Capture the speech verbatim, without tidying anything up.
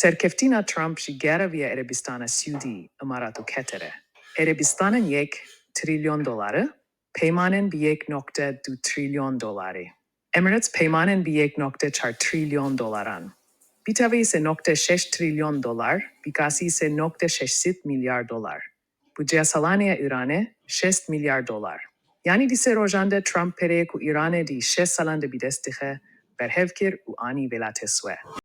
Serkeftina Trump ji gere viya Erebistana Siûdî, Îmarat û Keter e. Erebistanên yek trîlyon dolarî, peymanên bi yek nokte du trîlyon dolarî. Emirates peymanên bi yek nokte çar trîlyon dolaran. Bî tevî sê nokte şeş trîlyon dolar, bî gasî sê nokte şeş sed milyar dolar. Budceya salane ya Îranê şêst milyar dolar. Yanî di sê rojan de Trump pereyê ku Îranê di şêst salan de bi dest dixe, berhev kir û anî welatê xwe.